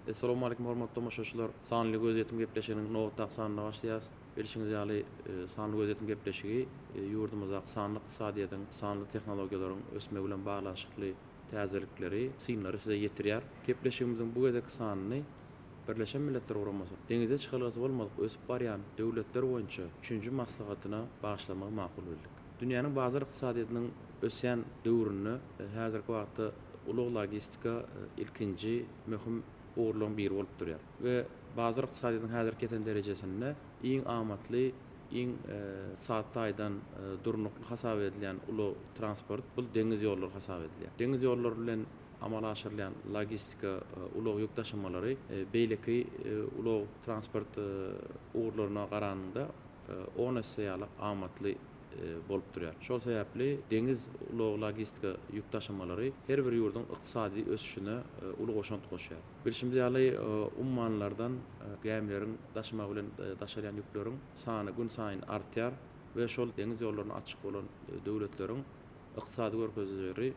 Essalawmaleýkim hormatly tomaşaçylar! Sanly gözýetim gepleşiginiň nobatdaky sanyna başlaýarys. Bilşiňiz ýaly, Sanly gözýetim gepleşigi ýurdumyzdaky sanly ykdysadyýetiň, sanly tehnologiýalaryň ösmegi bilen baglanyşykly täzelikleri, synlary size ýetirýär. Gepleşigimiziň bu gezekki sanyny Birleşen Milletler Guramasynyň deňize çykalgasy bolmadyk ösüp barýan döwletler boýunça üçünji maslahatyna bagyşlamagy makul bildik. Dünýäniň bazar ykdysadyýetiniň ösýän döwründe häzirki wagtda ulag-logistika ilkinji möhüm ugurlaryň biri bolup durýar we bazar ykdysadyýetiniň häzirki ýeten derejesinde iň amatly, iň ykdysady taýdan durnukly hasap edilýän ulag transport bu deňiz ýollary hasap edilýär. Deňiz ýollary bilen amala aşyrylýan logistika ulag ýük daşamalary beýleki ulag transport ugurlaryna garanyňda on esse ýaly amatly bolup durýar. Şol sebäpli deňiz ulag-logistika ýük daşamalary her bir ýurduň ykdysady ösüşine uly goşant goşýar. Bilşimiz ýaly, ummanlardan gämileriň daşamagy bilen daşalýan ýükleriň sany günsaýyn artýar we şol deňiz ýollaryna açyk bolan döwletleriň ykdysady görkezijileri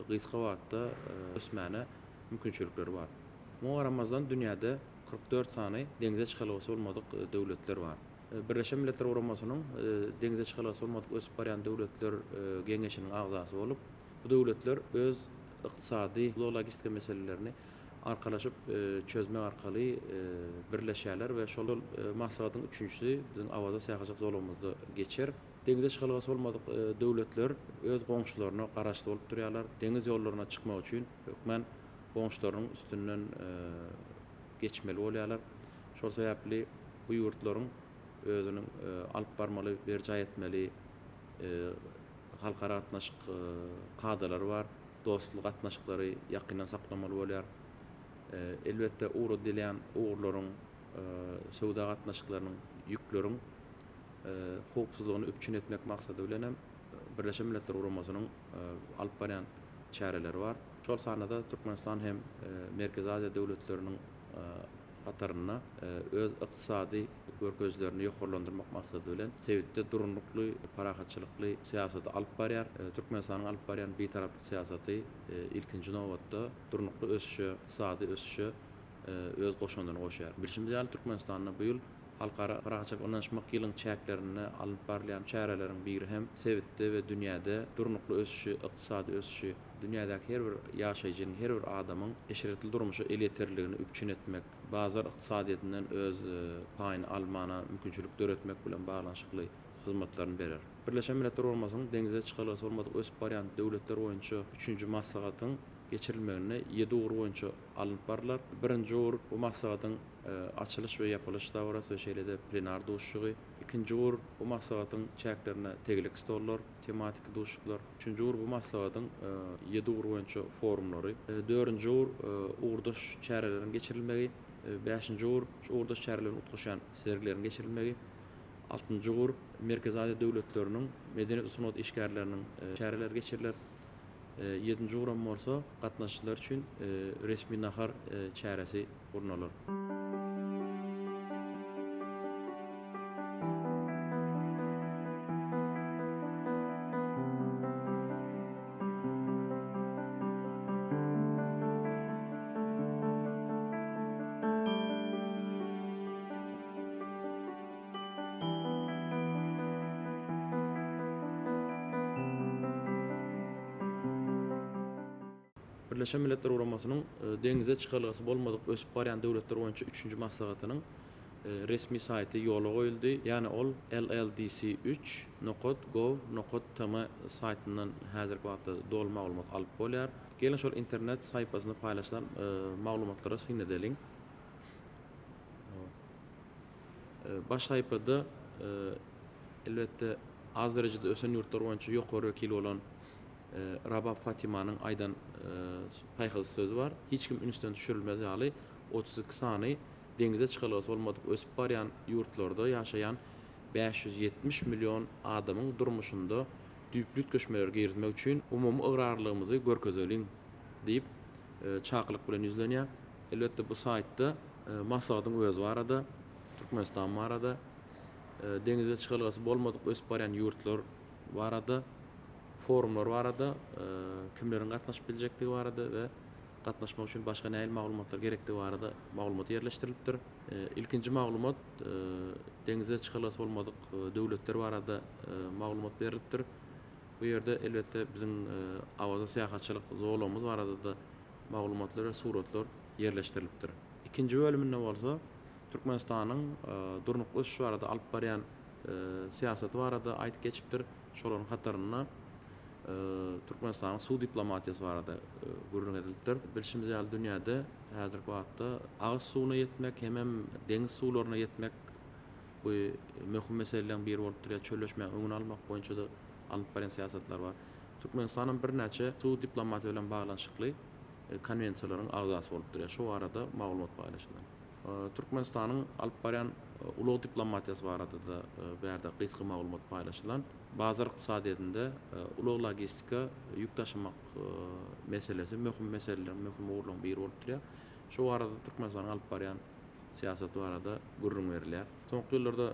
gysga wagtda ösmäne mümkinçilikleri bar. Muňa garamazdan dünýäde 44 sany deňze çykalgasy bolmadyk döwletler bar. Birleşen Milletler Guramasynyň deňze çykalgasy bolmadyk ösüp barýan döwletler geňeşiniň agzasy bolup, bu döwletler öz ykdysady, ulag-logistika meselelerini arkalaşyp çözmek arkaly birleşýärler we şol maslahatyň üçünjisi biziň Awaza syýahatçylyk zolagymyzda geçer. Deňze çykalgasy bolmadyk döwletler öz goňşularyna garaşly bolup durýarlar. Deňiz ýollaryna çykmak üçin hökmän goňşularynyň üstünden geçmeli bolýarlar. Şol sebäpli bu ýurtlaryň özüniň alyp barmaly, berjaý etmeli halkara gatnaşyk kadalary bar. Dostlukly gatnaşyklary ýakyndan saklamaly bolýar. Elbetde, ugradylýan ugurlaryň, söwda gatnaşyklarynyň, ýükleriň howpsuzlygyny üpjün etmek maksady bilen hem Birleşen Milletler Guramasynyň alyp barýan çäreleri bar. Şol sanda-da Türkmenistan hem Merkezi Aziýa döwletleriniň hatarynda öz ykdysady görkezijilerini ýokarlandyrmak maksady bilen sebitde durnukly, parahatçylykly syýasaty alyp barýar. Türkmenistanyň alyp barýan Bitaraplyk syýasaty ilkinji nobatda durnukly ösüşe, ykdysady ösüşe öz goşandyny goşýar. Bilşimiz ýaly, Türkmenistanda bu ýyl Halkara parahatçylyk ynanyşmak ýylyň çäklerinde alnyp barylýan çäreleriň biri hem sebitde we dünýäde durnukly ösüşi, ykdysady ösüşi, dünýädäki her bir ýaşaýjynyň, her bir adamyň eşretli durmuşa elýeterliligini üpjün etmek, bazar ykdysadyýetinden öz paýyny almana mümkinçilik döretmek bilen baglanyşykly hyzmatlaryny berer. Birleşen Milletler Guramasynyň deňze çykalgasy bolmadyk ösüp barýan döwletler boýunça üçünji maslahatyň geçirilmeginde ýedi ugur boýunça alnyp barylar. Birinji ugur bu maslahatyň açylyş we ýapylyş dabarasy we şeýle-de plenar duşuşygy. Ikinji ugur bu maslahatyň çäklerinde tegelek stollar, tematiki duşuşyklar. Üçünji ugur bu maslahatyň ýedi ugur boýunça forumlary. Dördünji ugur ugurdaş çäreleriň geçirilmegi. Bäşinji ugur şu ugurdaş çäreler bilen utgaşýan sergileriň geçirilmegi. Altynjy ugur Merkezi Aziýa döwletleriniň medeniýet we sungat işgärleriniň çäreleri geçiriler. Ýedinji ugram bolsa gatnaşyjylar üçin resmi nahar çäresi gurnalar. Birleşen Milletler Guramasynyň deňize çykalgasy bolmadyk ösüp barýan döwletler boýunça üçünji maslahatynyň resmi saýty ýola goýuldy. Ýagny ol LLDC üç nokat gov nokat tm saýtyndan häzirki wagtda doly maglumat alyp bolýar. Geliň şol internet saýpasynda paýlaşylan maglumatlara syn edeliň. Baş saýpada elbetde az derejede ösen ýurtlar boýunça ýokary wekil bolan Rabab Fatimanyň aýdan paýhasly sözi bar, Hiç kim ünsden düşürilmez ýaly 32 sany deňize çykalgasy bolmadyk ösüp barýan ýurtlarda ýaşaýan 570 million adamyň durmuşynda düýpli üýtgeşmeleri girizmek üçin umumy ygrarlylygymyzy görkezeliň diýip, çakylyk bilen ýüzlenýär. Elbetde, bu saýtda maslahatyň özi barada, Türkmenistan barada, deňize çykalgasy bolmadyk ösüp barýan ýurtlar barada, forumlar barada, kimleriň gatnaşyp biljekdigi barada we. gatnaşmak üçin başga nähili maglumatlar gerekdigi barada maglumat ýerleşdirilipdir. Ilkinji maglumat deňize çykalgasy bolmadyk döwletler barada maglumat berlipdir. Bu ýerde elbetde biziň Awaza syýahatçylyk zolagymyz barada-da maglumatlar we suratlar ýerleşdirilipdir. Ikinji bölüminde bolsa Türkmenistanyň durnukly ösüş barada alyp barýan syýasaty barada aýdyp geçipdir. Şolaryň hatarynda Türkmenistanyň suw diplomatiýasy barada gürrüň edilipdir. Bilşimiz ýaly dünýäde häzirki wagtda agyz suwuna ýetmek hemem deňiz suwlaryna ýetmek bu möhüm meseleleriň biri bolup durýar. Çölleşmäniň öňüni almak boýunça-da alnyp barýan syýasatlar bar. Türkmenistan hem birnäçe suw diplomatiýa bilen baglanyşykly konwensiýalaryň agzasy bolup durýar. Şu barada maglumat paýlaşylan. Türkmenistanyň alyp barýan ulag diplomatiýasy barada-da bärde gysga maglumat paýlaşylan. Bazar ykdysadyýetinde ulag-logistika, ýük daşamak meselesi möhüm meseleleriň, möhüm ugurlaryň biri bolup durýar. Şu barada Türkmenistanyň alyp barýan syýasaty barada gürrüň berilýär. Soňky ýyllarda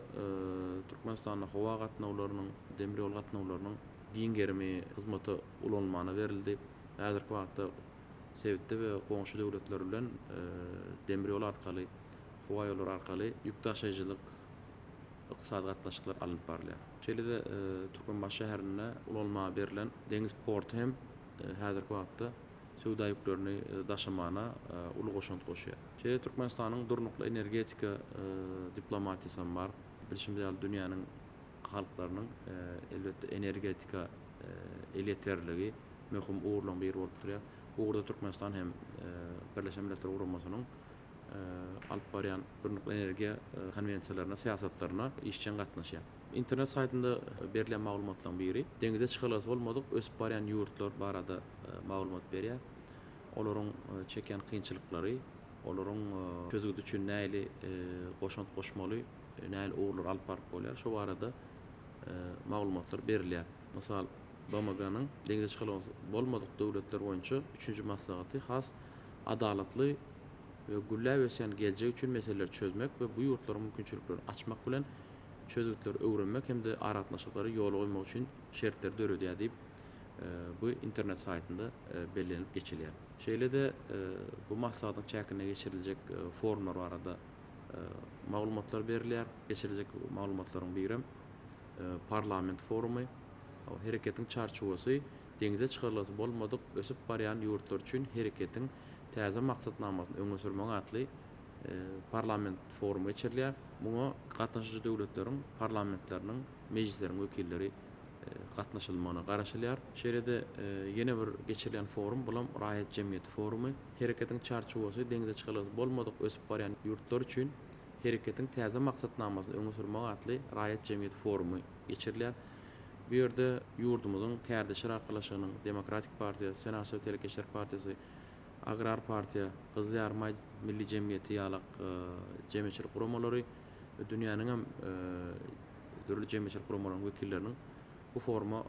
Türkmenistanda howa gatnawlarynyň, demir ýol gatnawlarynyň giň gerimi hyzmata ulanylmana berildi. Häzirki wagtda sebitde we goňşy döwletler bilen demir ýol arkaly, howa ýollary arkaly ýük daşaýjylyk, ykdysady gatnaşyklar alnyp barylýar. Şeýle-de Türkmenbaşy şäherinde ulanylmaga berlen deňiz porty hem häzirki wagtda söwda ýüklerini daşamana uly goşant goşýar. Şeýle Türkmenistanyň durnukly energetika diplomatiýasy hem bar. Bilşimiz ýaly dünýäniň halklarynyň elbetde energetika elýeterliligi möhüm ugurlaryň biri bolup durýar. Bu ugurda Türkmenistan hem Birleşen Milletler Guramasynyň alyp barýan durnukly energiýa konwensiýalaryna, syýasatlaryna işjeň gatnaşýar. Internet saýtynda berilýän maglumatlaryň biri deňize çykalgasy bolmadyk ösüp barýan ýurtlar barada maglumat berýär. Olaryň çekýän kynçylyklary, olaryň çözgüdi üçin nähili goşant goşmaly, nähili ugurlary alyp baryp bolýar, şo barada maglumatlar berilýär. Mysal, BMG-niň deňize çykalgasy bolmadyk döwletler boýunça üçünji maslahaty has adalatly we gülläp ösýän geljek üçin meseleleri çözmek we bu ýurtlaryň mümkinçiliklerini açmak bilen çözgütleri öwrenmek hem-de aragatnaşyklary ýola goýmak üçin şertleri döredýär diýip, bu internet saýtynda bellenilip geçilýär. Şeýle-de bu maslahatyň çäkinde geçiriljek forumlar barada maglumatlar berilýär. Geçiriljek maglumatlaryň birem Parlament forumy. Hereketiň çarçuwasy deňze çykalgasy bolmadyk ösüp barýan ýurtlar üçin hereketiň täze maksatnamasyny öňe sürmek atly parlament forumy geçirilýär. Muňa gatnaşyjy döwletleriň parlamentleriniň, mejlisleriň wekilleri gatnaşylmagyna garaşylýar. Şeýle-de ýene bir geçirilýän forum, bulam raýat jemgyýeti forumy. Hereketiň çarçuwasy deňze çykalgasy bolmadyk ösüp barýan ýurtlar üçin hereketiň täze maksatnamasyny öňe sürmek atly raýat jemgyýeti forumy geçirilýär. Bu ýerde ýurdumyzyň Kärdeşler arkalaşygynyň, Demokratik partiýa, Senagatçylar we telekeçiler partiýasy, Agrar partiýa, Gyzyl Ýarymaý milli jemgyýeti ýalak jemgyýetçilik guramalary we dünýäniň hem dürli jemgyýetçilik guramalarynyň wekilleriniň bu foruma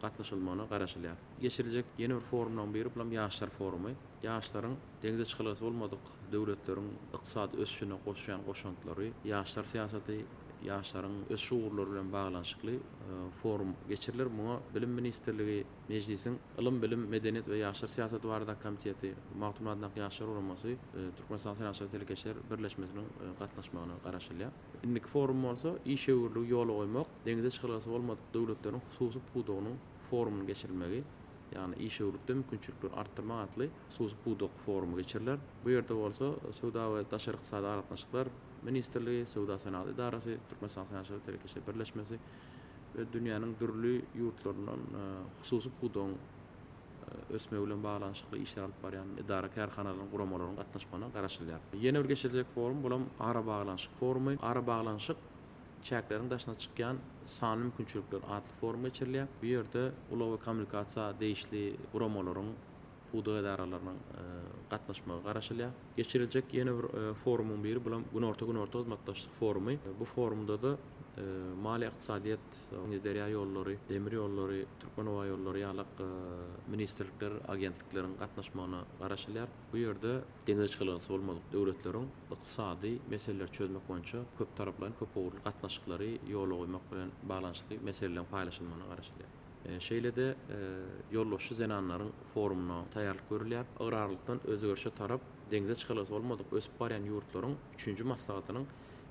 gatnaşylmagyna garaşylýar. Geçiriljek ýene bir forumlaryň biri bulam ýaşlar forumy. Ýaşlaryň deňze çykalgasy bolmadyk döwletleriň ykdysady ösüşine goşýan goşantlary, ýaşlar syýasaty, ýaşlaryň ösüş ugurlary bilen baglanyşykly forum geçiriler. Muňa Bilim ministrligi, Mejlisiň Ylym, bilim, medeniýet we ýaşlar syýasaty baradaky komiteti, Magtymguly adyndaky Ýaşlar guramasy, Türkmenistanyň Senagatçylar we telekeçiler birleşmesiniň gatnaşmagyna garaşylýar. Indiki forum bolsa işewürligi ýola goýmak, deňze çykalgasy bolmadyk döwletleriň hususy pudagynyň forumynyň geçirilmegi, ýagny işewürlikde mümkinçilikleri artdyrmak atly hususy pudak forumy geçiriler. Bu ýerde bolsa Söwda we daşary ykdysady aragatnaşyklar ministrligi, Söwda-senagat edarasy, Türkmenistanyň Senagatçylar we telekeçiler birleşmesi we dünýäniň dürli ýurtlaryndan hususy pudagyň ösmegi bilen baglanyşykly işler alyp barýan edara-kärhanalaryň, guramalaryň gatnaşmagyna garaşylýar. Ýene bir geçiriljek forum, bulam arabaglanyşyk forumy. Arabaglanyşyk çäkleriň daşyna çykýan sanly mümkinçilikler atly forum geçirilýär. Bu ýerde ulag we kommunikasiýa degişli guramalaryň, pudak edaralarynyň gatnaşmagy garaşylýar. Geçiriljek ýene bir forumyň biri bulam Günorta-Günorta hyzmatdaşlyk forumy. Bu forumda-da maliýe-ykdysadyýet, derýa ýollary, demir ýollary, Türkmenhowaýollary ýalak ministrlikler, agentlikleriň gatnaşmagyna garaşylýar. Bu ýerde deňze çykalgasy bolmadyk döwletleriň ykdysady meseleleri çözmek boýunça köptaraplaýyn, köpugurly gatnaşyklary ýola goýmak bilen baglanyşykly meseleleriň paýlaşylmagyna garaşylýar. Şeýle-de ýolbaşçy zenanlaryň forumyna taýýarlyk görülýär. Ygrarlykdan özgerişe tarap deňze çykalgasy bolmadyk ösüp barýan ýurtlaryň üçünji maslahatynyň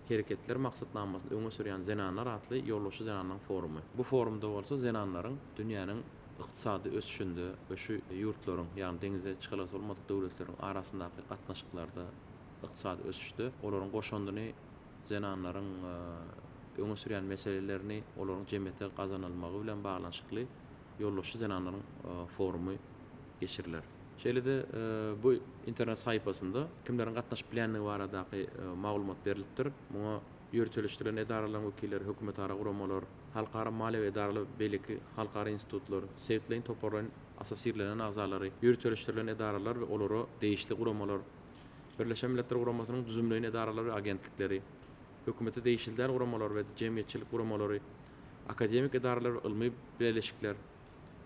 Hereketler maksatnamasyny öňe sürýän zenanlar atly ýolbaşçy zenanlaryň forumy. Bu forumda bolsa zenanlaryň dünýäniň ykdysady ösüşinde we şu ýurtlaryň, ýagny deňze çykalgasy bolmadyk döwletleriň arasyndaky gatnaşyklarda, ykdysady ösüşde olaryň goşandyny zenanlaryň öňe sürýän meselelerini, olaryň jemgyýete gazanylmagy bilen baglanyşykly ýolbaşçy zenanlaryň forumy geçiriler. Şeýle-de bu internet sahypasynda kimleriň gatnaşyp bilýändigi baradaky maglumat berlipdir. Muňa ýöriteleşdirilen edaralaryň wekilleri, hökümetara guramalar, halkara maliýe we edaralar, beýleki halkara institutlar, sebitleýin toparlaýyn assosirlenen agzalary, ýöriteleşdirilen edaralar we olara degişli guramalar, Birleşen Milletler Guramasynyň düzümleýin edaralary we agentlikleri, hökümete degişli däl guramalar we jemgyýetçilik guramalary, akademik edaralar we ylmy bileleşikler,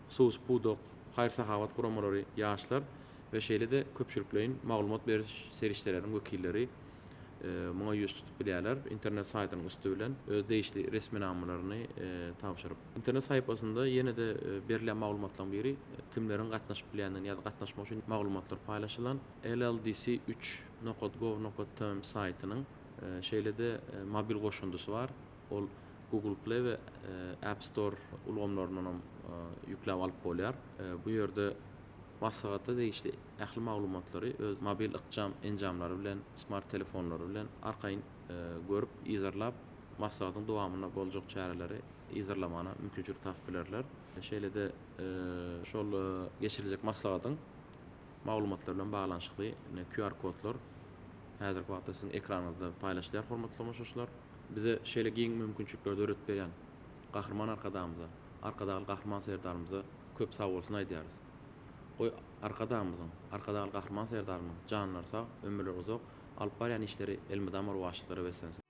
hususy pudak, haýyr-sahawat guramalary, ýaşlar we şeýle-de köpçülikleýin maglumat beriş serişdeleriniň wekilleri muňa ýüz tutup bilýärler, internet saýtynyň üsti bilen öz degişli resminamalaryny tabşyryp. Internet sahypasynda ýene-de berilýän maglumatlaryň biri kimleriň gatnaşyp bilýändigini ýa-da gatnaşmak üçin maglumatlar paýlaşylan. LLDC üç nokat gov nokat tm saýtynyň şeýle-de mobil goşundysy bar. Ol Google Play we App Store ulgamlaryndan hem ýükläp alyp bolýar. Bu ýerde maslahata degişli ähli maglumatlary öz mobil ykjam enjamlary bilen, smart telefonlary bilen arkaýyn görüp, yzarlap, maslahatyň dowamynda boljak çäreleri yzarlamana mümkinçilik tapyp bilerler. Şeýle-de şol geçiriljek maslahatyň Maglumatlar bilen baglanyşykly QR kodlar häzirki wagtda siziň ekranyňyzda paýlaşylýar hormatly tomaşaçylar. Bize şeýle giň mümkinçilikleri döredip berýän Gahryman Arkadagymyza, Arkadagly Gahryman Serdarymyza köp sagbolsun aýdýarys. Goý Arkadagymyzyň, Arkadagly Gahryman Serdarymyň janlary sag, ömürleri uzak, alyp barýan işleri elmydama rowaçlyklara beslensin.